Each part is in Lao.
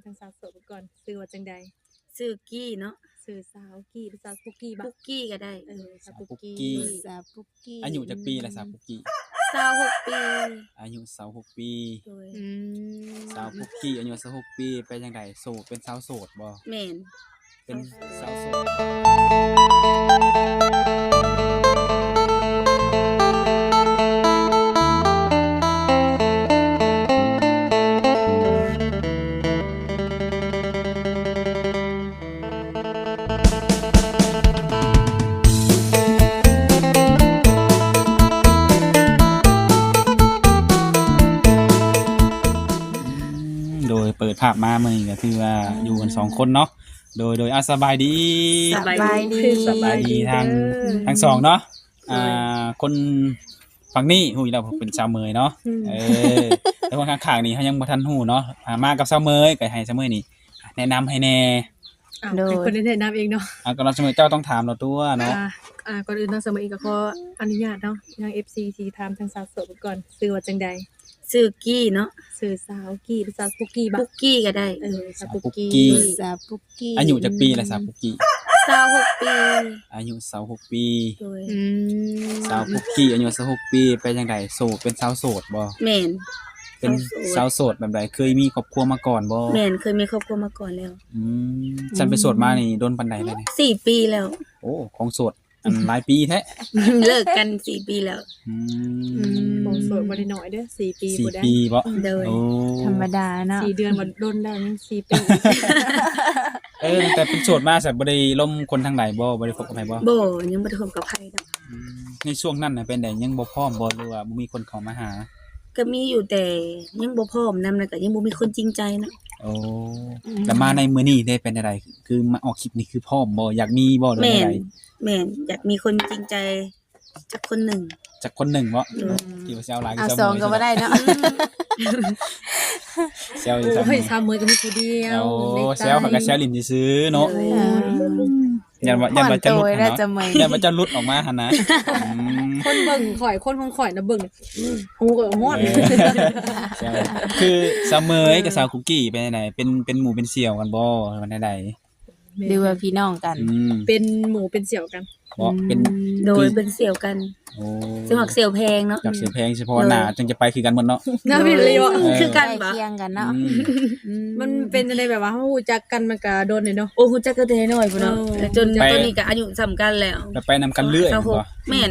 ທາງສາວໂສດກ່ອນ ຊື່ວ່າຈັ່ງໃດ? ຊື່ກີ້ເນາະ. ຊື່ສາວກີ້ ຫຼືສາວປຸກກີ້ບໍ? ປຸກກີ້ກໍໄດ້. ເອີ ສາວປຸກກີ້. ສາວປຸກກີ້. ອາຍຸຈັກປີລະ ສາວປຸກກີ້? ຊາວຫົກປີ. ອາຍຸຊາວຫົກປີ. ໂດຍ. ອືມ ສາວປຸກກີ້ອາຍຸຊາວຫົກປີ ເປັນຈັ່ງໃດ? ໂສດ ເປັນສາວໂສດບໍ? ແມ່ນ. ເປັນສາວໂສດ. ໂດຍ ເປີດພາບມາມື້ນີ້ກໍຖືວ່າ ອືມ ຢູ່ກັນສອງຄົນເນາະ. ໂດຍ ໂດຍ ອາ ສະບາຍດີ. ສະບາຍດີ. ສະບາຍດີທັງ ທັງສອງເນາະ. ໂດຍ. ອ່າ ຄົນຝັ່ງນີ້ຮູ້ຢູ່ແລ້ວເປັນສາວເໝີຍເນາະ. ອືມ. ເອີ ແຕ່ຄົນຂ້າງໆນີ້ເຮົາຍັງບໍ່ທັນຮູ້ເນາະ. ອ່າ ມາກັບສາວເໝີຍ ກໍໃຫ້ສາວເໝີຍນີ້ແນະນຳໃຫ້ແດ່. ອ້າວ ໂດຍ ໃຫ້ເພິ່ນໄດ້ແນະນຳເອງເນາະ. ອ່າ ກ່ອນອື່ນເນາະ ສາວເໝີຍເຈົ້າຕ້ອງຖາມເນາະຕົວະເນາະ. ອ່າ ອ່າ ກ່ອນອື່ນເນາະ ສາວເໝີຍເອງກໍຂໍອະນຸຍາດເນາະ ທາງ ເອັຟຊີ ທີ່ຖາມທາງສາວໂສດກ່ອນ ຊື່ວ່າຈັ່ງໃດ? ຊື່ກີ້ເນາະ. ຊື່ສາວກີ້ ຫຼືສາວປຸກກີ້ບໍ? ປຸກກີ້ກໍໄດ້. ເອີ ສາວປຸກກີ້. ສາວປຸກກີ້. ອາຍຸຈັກປີລະ ສາວປຸກກີ້? ຊາວຫົກປີ. ອາຍຸຊາວຫົກປີ. ໂດຍ. ອືມ ສາວປຸກກີ້ອາຍຸຊາວຫົກປີ ເປັນຈັ່ງໃດ? ໂສດ ເປັນສາວໂສດບໍ? ແມ່ນ. ເປັນສາວໂສດ. ສາວໂສດແບບໃດ? ເຄີຍມີຄອບຄົວມາກ່ອນບໍ? ແມ່ນ ເຄີຍມີຄອບຄົວມາກ່ອນແລ້ວ. ອືມ ຊັ້ນເປັນໂສດມານີ້ດົນປານໃດແລ້ວນີ້? ສີ່ປີແລ້ວ. ໂອ້ ຄອງໂສດ ອັນຫຼາຍປີແທ້. ເລີກກັນສີ່ປີແລ້ວ. ອືມ ອືມ ໂອ້ ໂສດບໍ່ໄດ້ໜ້ອຍເດີ້ ສີ່ປີ ສີ່ປີບໍ? ໂດຍ. ໂອ້ ທຳມະດາເນາະ ສີ່ເດືອນບໍ່ດົນແລ້ວ ຍັງສີ່ປີ. ເອີ ຕັ້ງແຕ່ເປັນໂສດມາ ສະ ບໍ່ໄດ້ລົມຄົນທາງໃດບໍ? ບໍ່ໄດ້ຄົບກັບໃຜບໍ? ບໍ່ ຍັງບໍ່ໄດ້ຄົບກັບໃຜເນາະ. ອືມ ໃນຊ່ວງນັ້ນນະເປັນໃດ? ຍັງບໍ່ພ້ອມບໍ ຫຼືວ່າບໍ່ມີຄົນເຂົ້າມາຫາ? ກໍມີຢູ່ ແຕ່ຍັງບໍ່ພ້ອມນຳ ແລ້ວກໍຍັງບໍ່ມີຄົນຈິງໃຈເນາະ. ໂອ້ ອືມ ແລ້ວມາໃນມື້ນີ້ເດ ເປັນຈັ່ງໃດ? ຄືມາອອກຄລິບນີ້ ຄືພ້ອມບໍ່? ຢາກມີບໍ່ ຫຼືວ່າແນວໃດ? ແມ່ນ ແມ່ນ ຢາກມີຄົນຈິງໃຈຈັກຄົນໜຶ່ງ. ຈັກຄົນໜຶ່ງເນາະ. ອືມ ຄິດວ່າຊິເອົາຫຼາຍ ເອົາສອງກໍບໍ່ໄດ້ເນາະ. ແຊວຢູ່ ໂອ້ຍ ສາວເໝີຍກໍມີຜູ້ດຽວ. ໂອ້ ແຊວ ເຂົາກໍແຊວຫຼິ້ນຊື່ໆເນາະ. ໂດຍ. ຢ້ານວ່າ ຢ້ານວ່າຈະຫຼຸດຫັ້ນນະ ຢ້ານວ່າຈະຫຼຸດອອກມາຫັ້ນນະ. ອືມ ຄົນເບິ່ງຂ້ອຍ ຄົນຂອງຂ້ອຍນະເບິ່ງ ອືມ ຫູກໍຮ້ອນ. ເອີ ແຊວ ຄືສາວເໝີຍກັບສາວຄຸກກີ້ເປັນຈັ່ງໃດ? ເປັນ ເປັນໝູ່ເປັນສ່ຽວກັນບໍ່ ຫຼືວ່າແນວໃດ? ແມ່ນ ຫຼືວ່າພີ່ນ້ອງກັນ? ອືມ ເປັນໝູ່ເປັນສ່ຽວກັນ. ເບາະ ອືມ ເປັນ ໂດຍ ເປັນສ່ຽວກັນ. ໂອ້ ສຽວຮັກສ່ຽວແພງເນາະ. ຮັກສ່ຽວແພງ ສະເພາະໜ້າ ໂດຍ ຈັ່ງຈະໄປຄືກັນໝົດເນາະ. ໜ້າເປັນເລີຍເນາະ. ເອີ ຄືກັນບໍ່? ໃກ້ຄຽງກັນເນາະ. ອືມ ອືມ ມັນເປັນຈັ່ງໃດ ແບບວ່າເຮົາຮູ້ຈັກກັນມາກະດົນແລ້ວເນາະ. ໂອ້ ຮູ້ຈັກກັນແຕ່ນ້ອຍພຸ້ນເນາະ. ເອີ ຈົນ ໄປ ຕອນນີ້ກະອາຍຸສ່ຳກັນແລ້ວ ແລ້ວໄປນຳກັນເລື້ອຍແມ່ນບໍ່? ແມ່ນ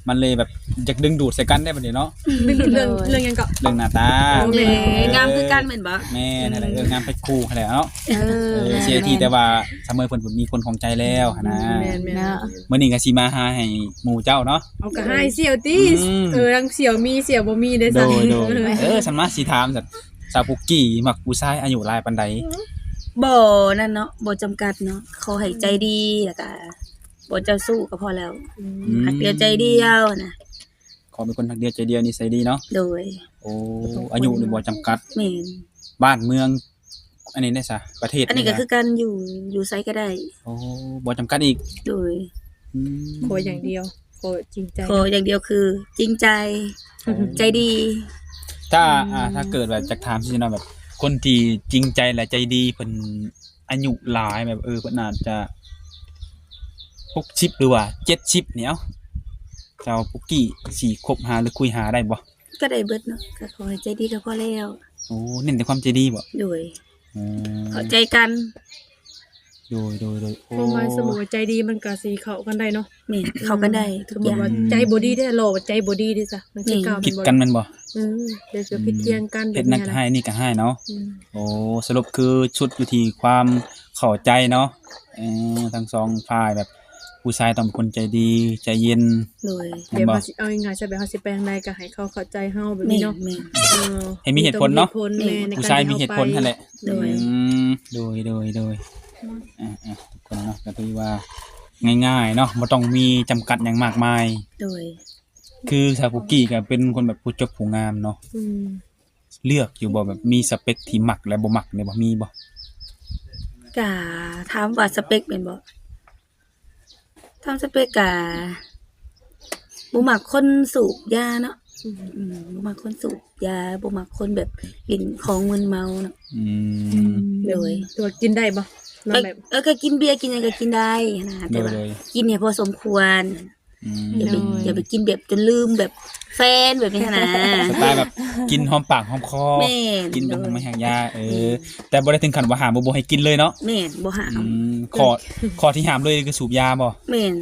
ມັນເລີຍແບບຢາກດຶງດູດໃສ່ກັນໄດ໋ບັດນີ້ເນາະ. ດຶງດູດເລື່ອງ ໂດຍ ເລື່ອງຫຍັງເກາະ? ເລື່ອງໜ້າຕາ. ໂອເຄ ໂອ້ ງາມຄືກັນແມ່ນບໍ່? ແມ່ນ ອືມ ຫັ້ນແຫຼະ ເອີ ງາມເປັນຄູ່ຫັ້ນແຫຼະເນາະ. ເອີ ເອີ ເສຍທີ່ແຕ່ວ່າສາວເໝີຍເພິ່ນມີຄົນຂອງໃຈແລ້ວຫັ້ນນະ. ອືມ ແມ່ນໆ ເນາະ ມື້ນີ້ກໍຊິມາຫາໃຫ້ໝູ່ເຈົ້າເນາະ. ເອົາ ກໍໃຫ້ສ່ຽວຕິ. ອືມ ເອີ ທັງສ່ຽວມີສ່ຽວບໍ່ມີເດ້ຊັ້ນ. ໂດຍໆ ເອີ ຊັ້ນມາຊິຖາມຊັ້ນ ສາວປຸກກີ້ມັກຜູ້ຊາຍອາຍຸຫຼາຍປານໃດ? ບໍ່ນັ້ນເນາະ ບໍ່ຈຳກັດເນາະ ຂໍໃຫ້ໃຈດີ ແລ້ວກະບໍ່ເຈົ້າຊູ້ກໍພໍແລ້ວ. ອືມ ຮັກດຽວໃຈດຽວນະ. ຂໍເປັນຄົນຮັກດຽວໃຈດຽວ ນິໄສດີເນາະ. ໂດຍ. ໂອ້ ອາຍຸນີ້ບໍ່ຈຳກັດ. ແມ່ນ. ບ້ານເມືອງ ອັນນີ້ໄດ້ຊະ ປະເທດ ອັນນີ້ກໍຄືກັນ ຢູ່ ຢູ່ໃສກໍໄດ້. ໂອ້ ບໍ່ຈຳກັດອີກ. ໂດຍ. ອືມ ຂໍຢ່າງດຽວ ຂໍຈິງໃຈ ຂໍຢ່າງດຽວຄືຈິງໃຈ ໂອ້ ໃຈດີ. ຖ້າ ອືມ ອ່າ ຖ້າເກີດວ່າຈະຖາມຊີ້ເນາະ ແບບຄົນທີ່ຈິງໃຈ ແລະ ໃຈດີ ເພິ່ນອາຍຸຫຼາຍ ແບບ ເອີ ເພິ່ນອາດຈະຫົກສິບ ຫຼືວ່າເຈັດສິບນີ້ ເອົ້າ ສາວປຸກກີ້ຊິຄົບຫາ ຫຼື ຄຸຍຫາໄດ້ບໍ່? ກໍໄດ້ເບິດເນາະ ກໍຂໍໃຫ້ໃຈດີກໍພໍແລ້ວ. ໂອ້ ເນັ້ນແຕ່ຄວາມໃຈດີບໍ? ໂດຍ. ອືມ ເຂົ້າໃຈກັນ. ໂດຍ ໂດຍ ໂດຍ. ໂອ້ ຄວາມໝາຍ ສົມມຸດວ່າໃຈດີມັນກໍຊິເຂົ້າກັນໄດ້ເນາະ. ແມ່ນ ເຂົ້າກັນໄດ້ ອືມ ທຸກຢ່າງ. ສົມມຸດວ່າໃຈບໍ່ດີເດ້ ຫຼໍ່ວ່າໃຈບໍ່ດີເດ້ຊະ ມັນຄືເກົ່າ ຜິດກັນແມ່ນບໍ່? ເອີ ດຽວຈະຜິດຖຽງກັນ ອືມ ແບບນັ້ນ ເຮັດນັ້ນກໍຮ້າຍ ນີ້ກໍຮ້າຍເນາະ. ອືມ ໂອ້ ສະຫຼຸບຄືຊຸດຢູ່ທີ່ຄວາມເຂົ້າໃຈເນາະ. ເອີ ທັງສອງຝ່າຍ ແບບຜູ້ຊາຍຕ້ອງເປັນຄົນໃຈດີ ໃຈເຢັນ. ໂດຍ. ແມ່ນບໍ່? ແບບວ່າຊິເອົາງ່າຍໆ ແບບເຮົາຊິໄປທາງໃດກໍໃຫ້ເຂົາເຂົ້າໃຈເຮົາແບບນີ້ເນາະ. ແມ່ນໆ. ເອີ ໃຫ້ມີເຫດຜົນເນາະ. ແມ່ນ ຜູ້ຊາຍມີເຫດຜົນຫັ້ນແຫຼະ. ໂດຍ. ອືມ ໂດຍ ໂດຍ ໂດຍ. ອ່າໆ ທຸກຄົນເນາະ ກໍຖືວ່າງ່າຍໆເນາະ ບໍ່ຕ້ອງມີຈຳກັດຫຍັງມາກມາຍ. ໂດຍ. ຄືສາວປຸກກີ້ກໍເປັນຄົນແບບຜູ້ຈົບຜູ້ງາມເນາະ. ອືມ. ເລືອກຢູ່ບໍ່ ແບບມີສະເປັກທີ່ມັກ ແລະ ບໍ່ມັກນີ້ບໍ່ ມີບໍ່? ກະຖາມວ່າສະເປັກແມ່ນບໍ່? ຖາມສະເປັກກະບໍ່ມັກຄົນສູບຢາເນາະ. ອືມ ອືມ ບໍ່ມັກຄົນສູບຢາ ບໍ່ມັກຄົນແບບຫຼິ້ນຂອງມຶນເມົາເນາະ. ອືມ ອືມ ໂດຍ ແຕ່ວ່າກິນໄດ້ບໍ່? ນອນແບບ ເອີ ກໍກິນເບຍກິນຫຍັງກໍກິນໄດ້ນະ ແຕ່ວ່າ ໂດຍ ໂດຍ ກິນໃຫ້ພໍສົມຄວນ ອືມ ຢ່າໄປ ໂດຍ ຢ່າໄປກິນແບບຈົນລືມແບບແຟນແບບນີ້ນະ ສະໄຕລ໌ແບບກິນຫອມປາກຫອມຄໍ ແມ່ນ ກິນເປັນ ໂດຍ ໄມ້ຫັກຢາ ເອີ ແມ່ນ ແຕ່ບໍ່ໄດ້ເຖິງຂັ້ນວ່າຫ້າມບໍ່ ບໍ່ໃຫ້ກິນເລີຍເນາະ ແມ່ນ ບໍ່ຫ້າມ ອືມ ຂໍ້ ຂໍ້ທີ່ຫ້າມເລີຍຄືສູບຢາບໍ່? ແມ່ນ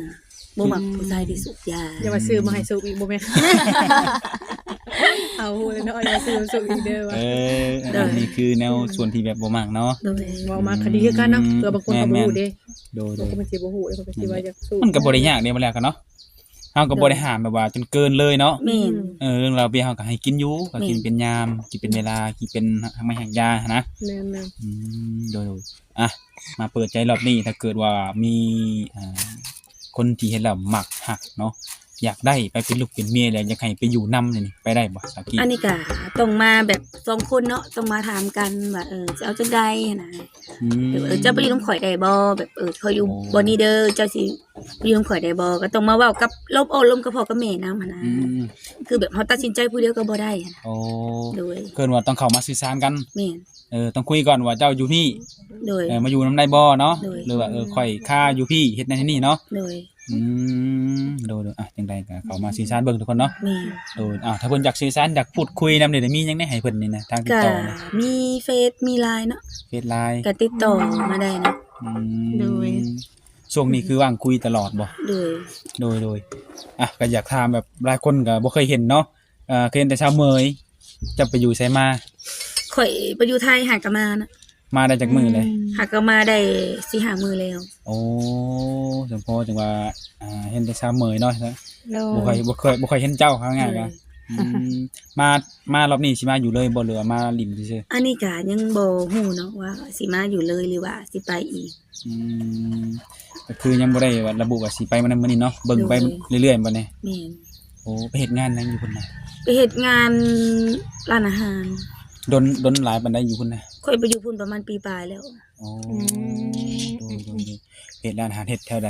ບໍ່ມັກຜູ້ຊາຍທີ່ສູບຢາ ຢ່າວ່າຊື້ມາໃຫ້ສູບອີກ ບໍ່ແມ່ນ ເອົາຮູ້ແລ້ວເນາະ ຢ່າວ່າຊື້ມາສູບອີກເດີວ່າ ເອີ ໂດຍ ອັນນີ້ຄືແນວສ່ວນທີ່ແບບບໍ່ມັກເນາະ ໂດຍ ເວົ້າມາກໍດີຄືກັນເນາະ ອືມ ເພື່ອບາງຄົນກໍບໍ່ຮູ້ເດ້ ແມ່ນໆ ໂດຍໆ ບາງຄົນມັນຊິບໍ່ຮູ້ເດ້ ເຂົາກໍຊິວ່າຢາກສູບ ມັນກໍບໍ່ໄດ້ຍາກເດ້ ບໍ່ແລ້ວກັນເນາະ ເຮົາກໍບໍ່ໄດ້ຫ້າມແບບວ່າຈົນເກີນເລີຍເນາະ ແມ່ນ ເອີ ເລື່ອງເຫຼົ້າເບຍເຮົາກໍໃຫ້ກິນຢູ່ ກໍກິນ ແມ່ນ ເປັນຍາມ ກິນເປັນເວລາ ກິນເປັນໄມ້ຫັກຢາຫັ້ນນະ ແມ່ນໆ ອືມ ໂດຍໆ ອ່ະ ມາເປີດໃຈລອບນີ້ ຖ້າເກີດວ່າມີ ອ່າ ຄົນທີ່ເຫັນແລ້ວມັກຮັກເນາະ ຢາກໄດ້ໄປເປັນລູກເປັນເມຍ ແລ້ວຢາກໃຫ້ໄປຢູ່ນຳນີ້ ໄປໄດ້ບໍ່ ສາວກີ້? ອັນນີ້ກະຕ້ອງມາແບບສອງຄົນເນາະ ຕ້ອງມາຖາມກັນວ່າ ເອີ ຊິເອົາຈັ່ງໃດຫັ້ນນະ ອືມ ແບບ ເອີ ເຈົ້າໄປຢູ່ນຳຂ້ອຍໄດ້ບໍ່ ແບບ ເອີ ຂ້ອຍຢູ່ ໂອ້ ບ່ອນນີ້ເດີ ເຈົ້າຊິໄປຢູ່ນຳຂ້ອຍໄດ້ບໍ່ ກໍຕ້ອງມາເວົ້າກັບລົມ ໂອ້ ລົມກັບພໍ່ກັບແມ່ນຳຫັ້ນນະ ອືມ ຄືແບບເຮົາຕັດສິນໃຈຜູ້ດຽວກໍບໍ່ໄດ້ຫັ້ນນະ ໂອ້ ໂດຍ ເອີ້ນວ່າຕ້ອງເຂົ້າມາສື່ສານກັນ ແມ່ນ ເອີ ຕ້ອງຄຸຍກ່ອນວ່າເຈົ້າຢູ່ພີ້ ໂດຍ ເອີ ມາຢູ່ນຳໄດ້ບໍ່ເນາະ ໂດຍ ຫຼືວ່າ ເອີ ຂ້ອຍຄາຢູ່ພີ້ ເຮັດນັ້ນເຮັດນີ້ເນາະ ໂດຍ ອືມ ໂດຍໆ ອ່ະ ຈັ່ງໃດກໍເຂົ້າມາສື່ສານເບິ່ງທຸກຄົນເນາະ ແມ່ນ ໂດຍ ອ່າ ຖ້າເພິ່ນຢາກສື່ສານ ຢາກພູດຄຸຍນຳນີ້ ມີຫຍັງແດ່ໃຫ້ເພິ່ນນີ້ນະ ທາງຕິດຕໍ່ນະ ກໍມີເຟສ ມີ LINE ເນາະ ເຟສ LINE ກໍຕິດຕໍ່ມາໄດ້ເນາະ ອືມ ໂດຍ ຊ່ວງນີ້ຄືວ່າງຄຸຍຕະຫຼອດບໍ່? ໂດຍ ໂດຍໆ ອ່ະ ກໍຢາກຖາມແບບຫຼາຍຄົນກໍບໍ່ເຄີຍເຫັນເນາະ ເອີ ເຄີຍເຫັນແຕ່ສາວເໝີຍ ເຈົ້າໄປຢູ່ໃສມາ? ຂ້ອຍໄປຢູ່ໄທ ຫາກະມານະ ມາໄດ້ຈັກມື້ແລ້ວ? ອືມ ຫາກະມາໄດ້ສີ່ຫ້າມື້ແລ້ວ ໂອ້ ສຳພໍຈັ່ງວ່າ ອ່າ ເຫັນແຕ່ສາວເໝີຍເນາະ ໂດຍ ບໍ່ຄ່ອຍ ບໍ່ເຄີຍ ບໍ່ຄ່ອຍເຫັນເຈົ້າ ເອົາງ່າຍໆ ໂດຍ ກໍ ອືມ ມາ ມາລອບນີ້ຊິມາຢູ່ເລີຍບໍ່ ຫຼືວ່າມາຫຼິ້ນຊື່ໆ? ອັນນີ້ກະຍັງບໍ່ຮູ້ເນາະວ່າຊິມາຢູ່ເລີຍ ຫຼືວ່າຊິໄປອີກ ອືມ ກໍຄືຍັງບໍ່ໄດ້ວ່າລະບຸວ່າຊິໄປມື້ນັ້ນມື້ນີ້ເນາະ ເບິ່ງໄປ ໂດຍ ເລື້ອຍໆ ບັດນີ້ ແມ່ນ ໂອ້ ໄປເຮັດງານຫຍັງຢູ່ພຸ້ນນະ? ໄປເຮັດງານຮ້ານອາຫານ ດົນ ດົນຫຼາຍປານໃດຢູ່ພຸ້ນນະ? ຂ້ອຍໄປຢູ່ພຸ້ນປະມານປີປາຍແລ້ວ ໂອ້ ອືມ ໂດຍໆ ເຮັດຮ້ານອາຫານ ເຮັດແຖວໃດ?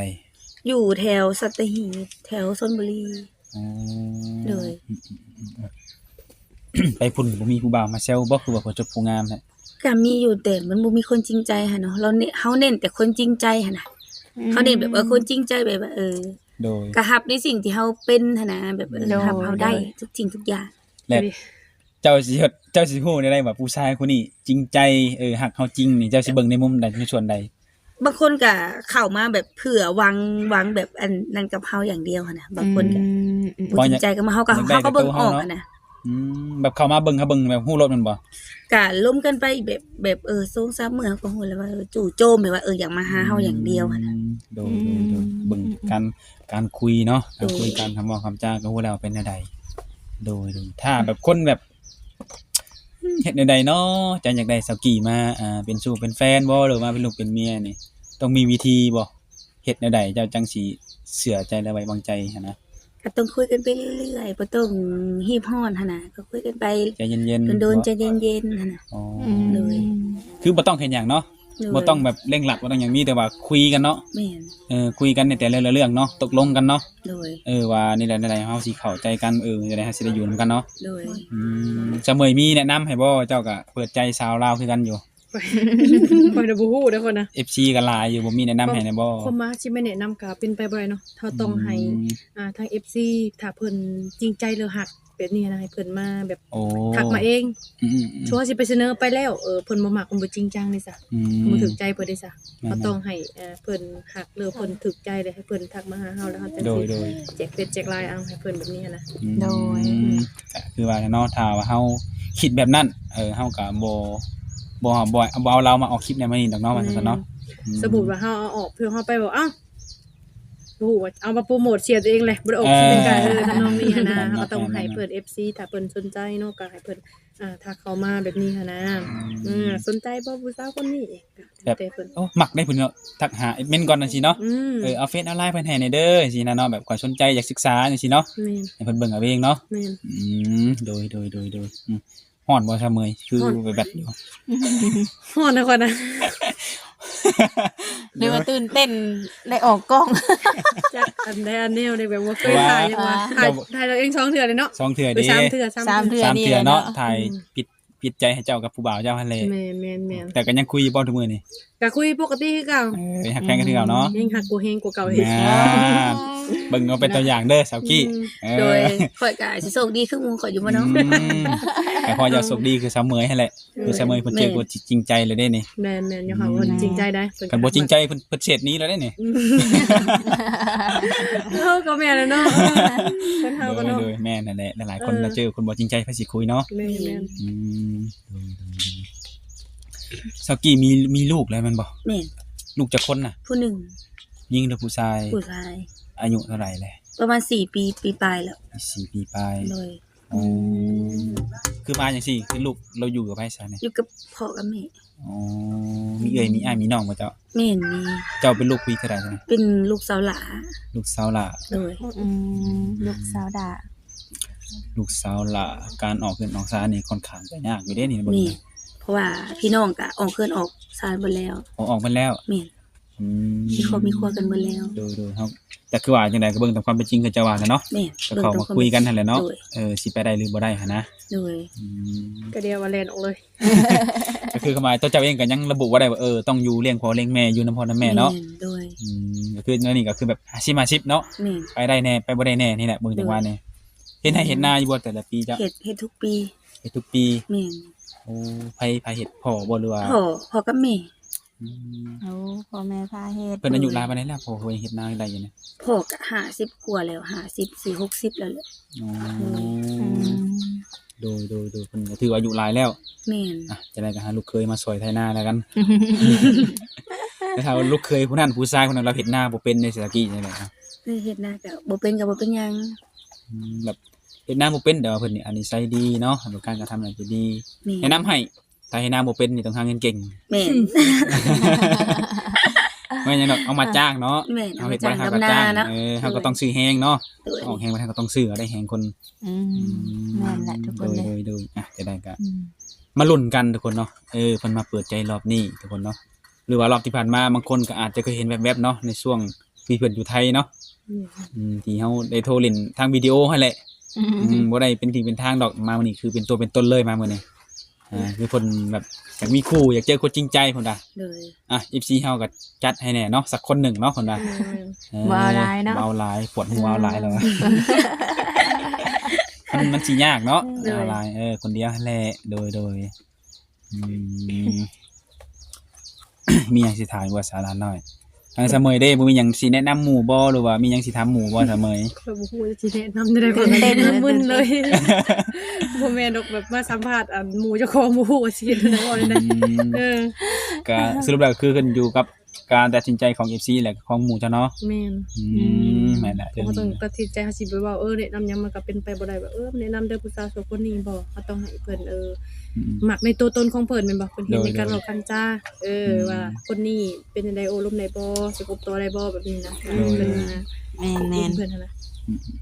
ຢູ່ແຖວສັດຕະຫີບ ແຖວຊົນບຸລີ ອໍ ໂດຍ ອືມໆ ໄປພຸ້ນບໍ່ມີຜູ້ບ່າວມາແຊວບໍ່ ຄືວ່າຜູ້ຈົບຜູ້ງາມແທ້? ກະມີຢູ່ ແຕ່ມັນບໍ່ມີຄົນຈິງໃຈຫັ້ນເນາະ ເຮົາເນັ້ນ ເຮົາເນັ້ນແຕ່ຄົນຈິງໃຈຫັ້ນນະ ອືມ ເຮົາເນັ້ນແບບ ເອີ ຄົນຈິງໃຈ ແບບວ່າ ເອີ ໂດຍ ກະຮັບໃນສິ່ງທີ່ເຮົາເປັນຫັ້ນນະ ແບບ ເອີ ໂດຍ ຮັບເຮົາໄດ້ ໂດຍ ທຸກສິ່ງທຸກຢ່າງ ແລະ ເຈົ້າຊິເຮັດ ເຈົ້າຊິຮູ້ແນວໃດວ່າຜູ້ຊາຍຄົນນີ້ຈິງໃຈ ເອີ ຮັກເຮົາຈິງນີ້ ເຈົ້າຊິເບິ່ງໃນມຸມໃດ ໃນສ່ວນໃດ? ບາງຄົນກະເຂົ້າມາແບບເພື່ອຫວັງ ຫວັງແບບອັນນັ້ນກັບເຮົາຢ່າງດຽວຫັ້ນນະ ບາງຄົນກະ ອືມ ບໍ່ຈິງໃຈກັບເຮົາ ເຮົາກະ ຢາກໄດ້ ເຮົາກະເບິ່ງອອກຫັ້ນນະ ອືມ ແບບເຂົ້າມາເບິ່ງ ເຮົາເບິ່ງແບບຮູ້ລົດແມ່ນບໍ່? ກະລົມກັນໄປແບບ ແບບ ເອີ ສອງສາມມື້ ເຮົາກະຮູ້ແລ້ວວ່າ ເອີ ຈູ່ໂຈມ ແບບວ່າ ເອີ ຢາກມາຫາເຮົາຢ່າງດຽວຫັ້ນນະ ອືມ ໂດຍໆ ອືມ ເບິ່ງການ ການຄຸຍເນາະ ການຄຸຍ ໂດຍ ການຄຳເວົ້າຄຳຈາ ກະຮູ້ແລ້ວວ່າເປັນແນວໃດ ໂດຍໆ ຖ້າແບບຄົນແບບ ເຮັດແນວໃດເນາະ ເຈົ້າຢາກໄດ້ສາວກີ້ມາ ອ່າ ເປັນຊູ້ເປັນແຟນບໍ່ ຫຼືວ່າເປັນລູກເປັນເມຍນີ້ ຕ້ອງມີວິທີບໍ່? ເຮັດແນວໃດເຈົ້າຈັ່ງຊິເຊື່ອໃຈ ແລະ ໄວ້ວາງໃຈຫັ້ນນະ? ກໍຕ້ອງຄຸຍກັນໄປເລື້ອຍໆ ບໍ່ຕ້ອງຮີບຮ້ອນຫັ້ນນະ ກໍຄຸຍກັນໄປໃຈເຢັນໆ ໂດນໆ ໃຈເຢັນໆ ຫັ້ນນະ ອໍ ໂດຍ ຄືບໍ່ຕ້ອງເຮັດຫຍັງເນາະ ໂດຍ ບໍ່ຕ້ອງແບບເລັ່ງລັດ ບໍ່ຕ້ອງຫຍັງ ມີແຕ່ວ່າຄຸຍກັນເນາະ ແມ່ນ ເອີ ຄຸຍກັນໃນແຕ່ລະເລື່ອງເນາະ ຕົກລົງກັນເນາະ ໂດຍ ເອີ ວ່າແນວໃດໆ ເຮົາຊິເຂົ້າໃຈກັນ ເອີ ແນວໃດເຮົາຊິໄດ້ຢູ່ນຳກັນເນາະ ໂດຍ ອືມ ສາວເໝີຍມີແນະນຳໃຫ້ບໍ່? ເຈົ້າກະເປີດໃຈສາວລາວຄືກັນຢູ່ ຂ້ອຍນະບໍ່ຮູ້ເດ້ຂ້ອຍນະ ເອັຟຊີກໍຫຼາຍຢູ່ ບໍ່ມີແນະນຳໃຫ້ແດ່ບໍ່? ຄວາມມາຊິແມ່ນແນະນຳກໍເປັນໄປບໍ່ໄດ້ເນາະ ເຮົາຕ້ອງໃຫ້ ອືມ ອ່າ ທາງເອັຟຊີ ຖ້າເພິ່ນຈິງໃຈ ຫຼື ຮັກແບບນີ້ນະ ໃຫ້ເພິ່ນມາແບບ ໂອ້ ທັກມາເອງ ອືມໆໆ ສ່ວນເຮົາຊິໄປສະເໜີໄປແລ້ວ ເອີ ເພິ່ນບໍ່ມັກ ເພິ່ນບໍ່ຈິງຈັງເດ້ຊະ ອືມ ບໍ່ຖືກໃຈເພິ່ນເດ້ຊະ ແມ່ນໆ ເຮົາຕ້ອງໃຫ້ ເອີ ເພິ່ນຮັກ ຫຼື ເພິ່ນຖືກໃຈ ແລ້ວໃຫ້ເພິ່ນທັກມາຫາເຮົາ ແລ້ວເຮົາຈັ່ງຊິ ໂດຍໆ ແຈກເຟສແຈກໄລນ໌ເອົາໃຫ້ເພິ່ນແບບນີ້ຫັ້ນນະ ໂດຍ ອືມ ກະຄືວ່າແຫຼະເນາະ ຖ້າວ່າເຮົາຄິດແບບນັ້ນ ເອີ ເຮົາກະບໍ່ ບໍ່ ບໍ່ ບໍ່ເອົາລາວມາອອກຄລິບໃນມື້ນີ້ດອກເນາະ ວ່າຊັ້ນເນາະ ອືມ ສົມມຸດວ່າເຮົາເອົາອອກ ເພື່ອເຮົາໄປບອກ ເອົ້າ ບໍ່ຮູ້ວ່າເອົາມາໂປຣໂມດເສຍຕົວເອງແຫຼະ ບໍ່ໄດ້ອອກຄລິບນຳກັນ ເອີ ເອີ ທຳນອງນີ້ຫັ້ນນະ ເອີ ເຮົາຕ້ອງໃຫ້ເພິ່ນ ເອັຟຊີ ຖ້າເພິ່ນສົນໃຈເນາະ ກໍໃຫ້ເພິ່ນ ອ່າ ທັກເຂົ້າມາແບບນີ້ຫັ້ນນະ ອືມ ເອີ ສົນໃຈບໍ່ຜູ້ສາວຄົນນີ້? ແບບ ແຕ່ເພິ່ນ ໂອ້ ມັກໄດ້ເພິ່ນເນາະ ທັກຫາແອດມິນກ່ອນຈັ່ງຊີ້ເນາະ ອືມ ເອີ ເອົາເຟສເອົາລາຍເພິ່ນໃຫ້ແດ່ເດີ ຊີ້ນະເນາະ ແບບຂ້ອຍສົນໃຈຢາກສຶກສາຈັ່ງຊີ້ເນາະ ແມ່ນ ໃຫ້ເພິ່ນເບິ່ງເອົາເອງເນາະ ແມ່ນ ອືມ ໂດຍໆ ອືມ ຮ້ອນບໍ່ຊະເໝີຍ ຄືແບດຢູ່ ຮ້ອນນະຂ້ອຍນະ ຫຼືວ່າຕື່ນເຕັ້ນໄດ້ອອກກ້ອງ ຈັກອັນໃດອັນແນວໃດ ແບບວ່າເຄີຍຖ່າຍ ວ່າ ຫຍັງວ່າ ຖ່າຍ ເຈົ້າ ຖ່າຍເຮົາເອງສອງເທື່ອເດ້ເນາະ ສອງເທື່ອເດ້ ສາມເທື່ອ ສາມເທື່ອ ສາມເທື່ອເນາະ ອືມ ຖ່າຍ ອືມ ປິດ ຜິດໃຈໃຫ້ເຈົ້າກັບຜູ້ບ່າວເຈົ້າຫັ້ນແຫຼະ. ແມ່ນໆໆ ແຕ່ກໍຍັງຄຸຍຢູ່ບໍ່ທຸກມື້ນີ້? ກໍຄຸຍປົກກະຕິຄືເກົ່າ. ເອີ ຍັງຮັກແພງກັນຄືເກົ່າເນາະ. ຍັງຮັກບໍ່ແຮງກວ່າເກົ່າອີກ. ນັ້ນ ເບິ່ງເອົາເປັນຕົວຢ່າງເດີສາວກີ້. ອືມ ເອີ ໂດຍ ຂ້ອຍກໍຊິໂຊກດີຄືໝູ່ຂ້ອຍຢູ່ບໍ່ເນາະ? ອືມ ກໍພໍຢາກໂຊກດີຄືສາວເໝີຍຫັ້ນແຫຼະ. ເອີ ຄືສາວເໝີຍເພິ່ນເຈີຄົນຈິງໃຈແລ້ວເດ້ນີ້. ແມ່ນໆ ຍ້ອນເຂົາ ອືມ ຄົນຈິງໃຈໄດ໋. ຄັນບໍ່ຈິງໃຈເພິ່ນ ເພິ່ນເສດໜີແລ້ວເດ້ນີ້. ອືມ ເຮົາກໍແມ່ນແລ້ວເນາະ. ເອີ ຄົນເຮົາກໍເນາະ. ໂດຍໆ ແມ່ນນັ້ນແຫຼະ ຫຼາຍໆຄົນ ເອີ ລະເຈີຄົນບໍ່ຈິງໃຈໃຜຊິຄຸຍເນາະ. ແມ່ນໆ ອືມ ໂດຍໆ ສາວກີ້ມີ ມີລູກແລ້ວແມ່ນບໍ່? ແມ່ນ. ລູກຈັກຄົນນະ? ຜູ້ໜຶ່ງ. ຍິງຫຼືຜູ້ຊາຍ? ຜູ້ຊາຍ. ອາຍຸເທົ່າໃດແລ້ວ? ປະມານສີ່ປີ ປີປາຍແລ້ວ. ສີ່ປີປາຍ. ໂດຍ. ອໍ ອືມ ຄືມາຈັ່ງຊີ້ ຄືລູກລາວຢູ່ກັບໃຜຊະນີ້? ຢູ່ກັບພໍ່ກັບແມ່. ອໍ ມີເອື້ອຍ ອືມ ມີອ້າຍ ມີນ້ອງບໍ່ເຈົ້າ? ແມ່ນ ມີ. ເຈົ້າເປັນລູກຜູ້ທີເທົ່າໃດຊະ? ເປັນລູກສາວຫຼ້າ. ລູກສາວຫຼ້າ. ໂດຍ. ອືມ ອືມ ລູກສາວຫຼ້າ ລູກສາວຫຼ້າ ການອອກເຮືອນອອກຊານນີ້ຄ່ອນຂ້າງຈະຍາກຢູ່ເດ້ນີ້. ແມ່ນ ເພາະວ່າພີ່ນ້ອງກໍອອກເຮືອນອອກຊານເບິດແລ້ວ. ອໍ ອອກເບິດແລ້ວ. ແມ່ນ. ອືມ ມີຄອບມີຄົວກັນເບິດແລ້ວ. ໂດຍໆ ເຮົາ ແຕ່ຄືວ່າຈັ່ງໃດກໍເບິ່ງຕາມຄວາມເປັນຈິງຄືເຈົ້າວ່ານະເນາະ. ແມ່ນ. ກໍເຂົ້າມາຄຸຍກັນຫັ້ນແຫຼະເນາະ. ໂດຍ. ເອີ ຊິໄປໄດ້ຫຼືບໍ່ໄດ້ຫັ້ນນະ. ໂດຍ. ອືມ ກໍດຽວວ່າແລ່ນອອກເລີຍ. ກໍຄືຄວາມໝາຍຕົວເຈົ້າເອງກໍຍັງລະບຸບໍ່ໄດ້ວ່າ ເອີ ຕ້ອງຢູ່ລ້ຽງພໍ່ລ້ຽງແມ່ ຢູ່ນຳພໍ່ນຳແມ່ເນາະ. ແມ່ນ. ໂດຍ. ອືມ ກໍຄືແນວນີ້ກໍຄືແບບຫ້າສິບຫ້າສິບເນາະ. ແມ່ນ. ໄປໄດ້ແດ່ ໄປບໍ່ໄດ້ແດ່ນີ້ແຫຼະ ເບິ່ງຈັງຫວະນີ້. ໂດຍ. ເຮັດໄຮ່ເຮັດນາຢູ່ບໍ່ແຕ່ລະປີເຈົ້າ? ເຮັດ ເຮັດທຸກປີ. ເຮັດທຸກປີ. ແມ່ນ. ໂອ້ ໃຜ ໃຜເຮັດ ພໍ່ບໍ່ ຫຼືວ່າ? ພໍ່ ພໍ່ກັບແມ່. ອືມ ໂອ້ ພໍ່ແມ່ພາເຮັດ. ເພິ່ນອາຍຸຫຼາຍປານໃດແລ້ວ ພໍ່ເພິ່ນເຮັດນາໄດ້ຢູ່ນີ້? ພໍ່ກໍຫ້າສິບກວ່າແລ້ວ ຫ້າສິບສີ່ຫົກສິບແລ້ວແຫຼະ. ອໍ ໂດຍ. ອືມ ໂດຍໆໆ ເພິ່ນກໍຖືວ່າອາຍຸຫຼາຍແລ້ວ. ແມ່ນ. ອ່ະ ຈັ່ງໃດກໍຫາລູກເຂີຍມາຊ່ອຍໄຖນາແລ້ວກັນ. ແຕ່ຖ້າວ່າລູກເຂີຍຜູ້ນັ້ນ ຜູ້ຊາຍຜູ້ນັ້ນ ລາວເຮັດນາບໍ່ເປັນເດ້ ສາວກີ້ ຈັ່ງໃດນະ? ເອີ ເຮັດນາກໍບໍ່ເປັນກໍບໍ່ເປັນຫຍັງ. ອືມ ແບບເຮັດນາບໍ່ເປັນ ແຕ່ວ່າເພິ່ນນີ້ອະນິໄສດີເນາະ ແບບການກະທຳນີ້ກໍດີ. ແມ່ນ. ແນະນຳໃຫ້ ຖ້າເຮັດນາບໍ່ເປັນນີ້ຕ້ອງຫາເງິນເກັ່ງ. ແມ່ນ. ແມ່ນຫຍັງດອກ ເອົາມາຈ້າງເນາະ. ແມ່ນ. ເຮົາເຮັດໄວ້ເຮົາກໍຈ້າງ. ເອີ ເຮົາກໍຕ້ອງຊື້ແຮງເນາະ. ໂດຍ. ອອກແຮງໄວ້ເຮົາກໍຕ້ອງຊື້ ເອົາໄດ້ແຮງຄົນ. ອືມ ອືມ ແມ່ນແຫຼະທຸກຄົນເດ້. ໂດຍໆ ອ່ະ ຈັ່ງໃດກໍ ອືມ ມາລຸ້ນກັນທຸກຄົນເນາະ. ເອີ ເພິ່ນມາເປີດໃຈລອບນີ້ທຸກຄົນເນາະ. ຫຼືວ່າລອບທີ່ຜ່ານມາ ບາງຄົນກໍອາດຈະເຄີຍເຫັນແວບໆເນາະ ໃນຊ່ວງທີ່ເພິ່ນຢູ່ໄທເນາະ. ອືມ ອືມ ທີ່ເຮົາໄດ້ໂທຫຼິ້ນທາງວິດີໂອຫັ້ນແຫຼະ. ອືມ ອືມ ບໍ່ໄດ້ເປັນທີ່ເປັນທາງດອກ ມາມື້ນີ້ຄືເປັນຕົວເປັນຕົນເລີຍ ມາມື້ນີ້. ອ່າ ຄືເພິ່ນແບບຢາກມີຄູ່ ຢາກເຈີຄົນຈິງໃຈເພິ່ນວ່າ. ໂດຍ. ອ່ະ ເອັຟຊີ ເຮົາກໍຈັດໃຫ້ແດ່ເນາະ ສັກຄົນໜຶ່ງເນາະ ເພິ່ນວ່າ. ແມ່ນໆ. ເອີ ບໍ່ເອົາຫຼາຍເນາະ. ບໍ່ເອົາຫຼາຍ ປວດຫົວເອົາຫຼາຍແລ້ວ. ອືມ ມັນ ມັນຊິຍາກເນາະ. ໂດຍ. ເອົາຫຼາຍ ເອີ ຄົນດຽວຫັ້ນແຫຼະ. ໂດຍໆ. ອືມ ມີຫຍັງຊິຖາມອີກບໍ່ ສາວຫຼານນ້ອຍ? ທາງສາວເໝີຍເດ້ ບໍ່ມີຫຍັງຊິແນະນຳໝູ່ບໍ່ ຫຼືວ່າມີຫຍັງຊິຖາມໝູ່ບໍ່ ສາວເໝີຍ? ຂ້ອຍບໍ່ຮູ້ວ່າຊິແນະນຳແນວໃດ ຂ້ອຍກໍມຶນເລີຍ. ບໍ່ແມ່ນດອກ ແບບມາສຳພາດ ອັນ ໝູ່ເຈົ້າຂອງ ບໍ່ຮູ້ວ່າຊິເຮັດແນວໃດ ເວົ້າແນວໃດ. ອືມ ເອີ ກະສະຫຼຸບແລ້ວຄືຂຶ້ນຢູ່ກັບ ການຕັດສິນໃຈຂອງເອັຟຊີ ແລະ ຂອງໝູ່ເຈົ້າເນາະ. ແມ່ນ. ອືມ ອືມ ແມ່ນແຫຼະ ເຮົາກໍຕ້ອງຕັດສິນໃຈ ເຮົາຊິໄປເວົ້າ ເອີ ແນະນຳຫຍັງ ມັນກໍເປັນໄປບໍ່ໄດ້ ແບບ ເອີ ແນະນຳເດີຜູ້ສາວສອງຄົນນີ້ບໍ ເຮົາຕ້ອງໃຫ້ເພິ່ນ ເອີ ອືມ ມັກໃນຕົວຕົນຂອງເພິ່ນແມ່ນບໍ່ ເພິ່ນເຫັນໃນການເວົ້າການຈາ ເອີ ອືມ ວ່າຄົນນີ້ເປັນຈັ່ງໃດ ໂອ້ລົມໄດ້ບໍ່ ສະກົບຕໍ່ໄດ້ບໍ່ ແບບນີ້ນະ. ໂດຍ ເພິ່ນນະ ແມ່ນໆ ເພິ່ນຫັ້ນນະ.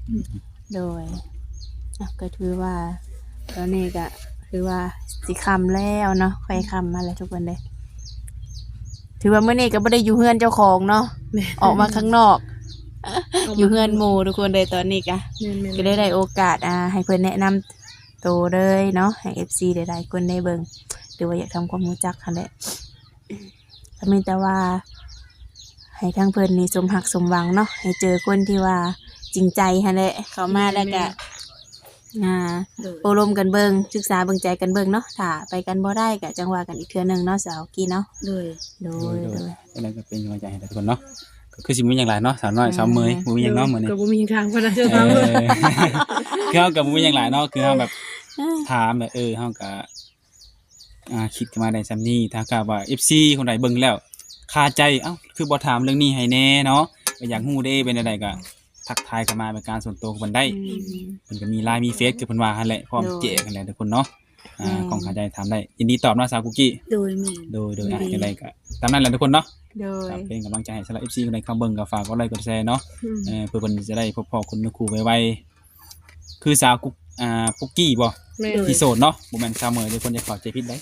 ອືມໆໆ ໂດຍ ອ່ະ ກໍຖືວ່າຕອນນີ້ກໍຄືວ່າຊິຄ່ຳແລ້ວເນາະ ໃກ້ຄ່ຳມາແລ້ວທຸກຄົນເດ້. ຖືວ່າມື້ນີ້ກໍບໍ່ໄດ້ຢູ່ເຮືອນເຈົ້າຂອງເນາະ. ແມ່ນ. ອອກມາຂ້າງນອກ ອອກມາ ຢູ່ເຮືອນໝູ່ທຸກຄົນເດ້ຕອນນີ້ກະ. ແມ່ນໆ ກໍໄດ້ ໄດ້ໂອກາດ ອ່າ ໃຫ້ເພິ່ນແນະນຳໂຕເລີຍເນາະ ໃຫ້ເອັຟຊີຫຼາຍໆຄົນໄດ້ເບິ່ງ ຫຼືວ່າຢາກທຳຄວາມຮູ້ຈັກຫັ້ນແຫຼະ. ກໍມີແຕ່ວ່າໃຫ້ທາງເພິ່ນນີ້ສົມຮັກສົມຫວັງເນາະ ໃຫ້ເຈີຄົນທີ່ວ່າຈິງໃຈຫັ້ນແຫຼະ ເຂົ້າມາແລ້ວກະ ແມ່ນໆ ອ່າ ໂດຍ ໂອ້ລົມກັນເບິ່ງ ສຶກສາເບິ່ງໃຈກັນເບິ່ງເນາະ. ຖ້າໄປກັນບໍ່ໄດ້ກະຈັ່ງວ່າກັນອີກເທື່ອໜຶ່ງເນາະ ສາວກີ້ເນາະ. ໂດຍ ໂດຍ ໂດຍ ໂດຍ ໂດຍ. ຈັ່ງໃດກໍເປັນກຳລັງໃຈໃຫ້ທຸກຄົນເນາະ. ກໍຄືຊິບໍ່ມີຫຍັງຫຼາຍເນາະ ສາວນ້ອຍ ແມ່ນ ສາວເໝີຍ ບໍ່ມີຫຍັງເນາະມື້ນີ້. ກໍບໍ່ມີຫຍັງຖາມເພິ່ນນະ ເອີ ຖາມເພິ່ນ ຄືເຮົາກໍບໍ່ມີຫຍັງຫຼາຍເນາະ ຄືເຮົາແບບ ເອີ ຖາມແບບ ເອີ ເຮົາກໍ ອ່າ ຄິດຂຶ້ນມາໄດ້ສ່ຳນີ້. ຖ້າຫາກວ່າເອັຟຊີຄົນໃດເບິ່ງແລ້ວຄາໃຈ ເອົ້າ ຄືບໍ່ຖາມເລື່ອງນີ້ໃຫ້ແດ່ເນາະ ກໍຢາກຮູ້ເດ້ ເປັນແນວໃດກໍທັກທາຍເຂົ້າມາເປັນການສ່ວນຕົວກັບເພິ່ນໄດ້. ອືມ ເພິ່ນກໍມີ LINE ມີ Face ຄືເພິ່ນວ່າຫັ້ນແຫຼະ ພ້ອມ ໂດຍ ແຈກຫັ້ນແຫຼະທຸກຄົນເນາະ. ອ່າ ແມ່ນ ຂ້ອງຄາໃຈຖາມໄດ້ ຍິນດີຕອບເນາະ ສາວກຸກກີ້. ໂດຍ ແມ່ນ ໂດຍ ໂດຍ. ຍິນດີ ອ່າ ຈັ່ງໃດກໍຕາມນັ້ນແຫຼະທຸກຄົນເນາະ. ໂດຍ ກໍເປັນກຳລັງໃຈໃຫ້ສຳລັບເອັຟຊີຄົນໃດເຂົ້າເບິ່ງ ກໍຝາກກົດໄລກົດແຊເນາະ. ອືມ ເອີ ເພື່ອເພິ່ນຈະໄດ້ພົບພໍ້ຄົນຄູ່ໄວໆ ຄືສາວກຸກ ອ່າ ປຸກກີ້ບໍ່ ແມ່ນ ທີ່ໂສດເນາະ ບໍ່ແມ່ນສາວເໝີຍເດີ ຄົນຈະເຂົ້າໃຈຜິດໄດ໋.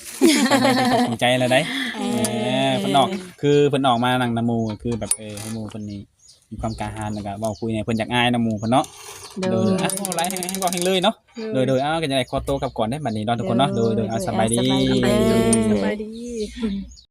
ສາວເໝີຍເປັນຂອງໃຈແລ້ວໄດ໋. ເອີ ເອີ ເພິ່ນອອກ ຄືເພິ່ນອອກມານັ່ງນຳໝູ່ ຄືແບບ ເອີ ໃຫ້ໝູ່ເພິ່ນນີ້ ມີຄວາມກ້າຫານ ແລ້ວກໍເວົ້າຄຸຍໃຫ້ເພິ່ນຢາກອາຍນຳໝູ່ເພິ່ນເນາະ. ໂດຍ ໂດຍ ອ່ະ ເວົ້າຫຼາຍແຮງ ແຮງເວົ້າແຮງເລີຍເນາະ. ໂດຍ ໂດຍ ໂດຍ ອ່າ ກໍຈະໄດ້ຂໍໂຕກັບກ່ອນເດ້ ບັດນີ້ເນາະ ທຸກຄົນເນາະ. ໂດຍ ໂດຍ ໂດຍ ອ່າ ສະບາຍດີ ສະບາຍດີ ສະບາຍດີ.